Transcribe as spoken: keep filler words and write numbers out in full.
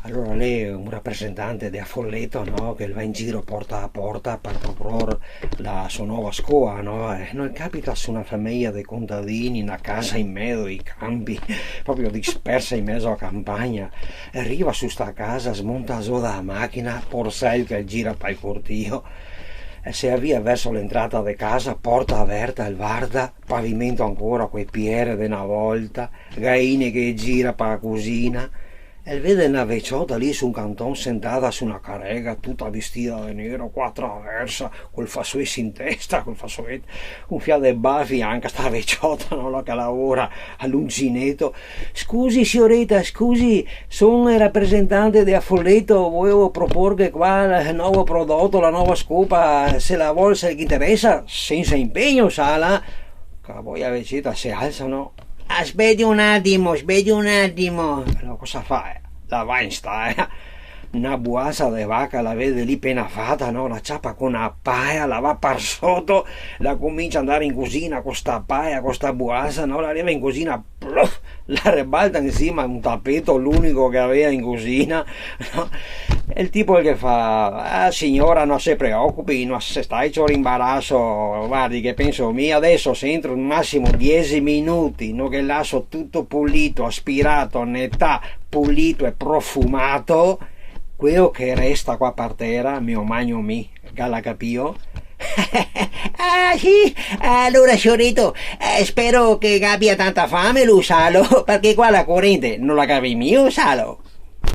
Alora l'è un rapresentante de a foleta, no? Che el va in giro porta a porta par propor la so nova scoa, no? E no capita su na fameja de contadini, na casa in mezo ai canpi, proprio dispersa in mezo a campagna. E riva su sta casa, smonta zo da a machina, porsel che el gira pal cortio, e se avia verso l'entrata de casa, porta averta, el varda, pavimento ancora, co e piere de na volta, gaine che gira pa a cusina, e el vede na veciota lì su un canton sentada su na carega, tuta vestida de nero, co a traversa, col fasoleto in testa, col fasoleto, un fià de bafi anca sta veciota, no? La che lavora a l'uncineto. "Scusi, sioreta, scusi, son el rapresentante de a foleta, volevo proporghe qua el novo prodoto, la nova scopa, se la vol, se ghe interesa, sensa impegno, sala." Ca poi a veciota se alza, no? "Aspeti un atimo, aspeti un atimo." Alora cosa fa? La va in stala. Na buasa de vaca la vede lì pena fata, no? La ciapa co na paia, la va par soto, la comincia a andare in cusina co sta paia, co sta buasa, no? La riva in cusina, plof, la rebalta in sima a un tapeto, l'unico che avea in cusina, no? E el tipo el ghe fa: "Ah, siora, no se preocupi, no se sta cior in imbaraso, vardi che penso mi, adeso se entro un masimo diese minuti, no ghe laso tuto pulito, aspirato, netà, pulito e profumato, queo che resta qua par tera me o magno mi, gala capìo?" "Ah, sì? Alora, siorito, eh, spero che gabia tanta fame lu, salo, parché qua la corente no la gavemo mia, salo."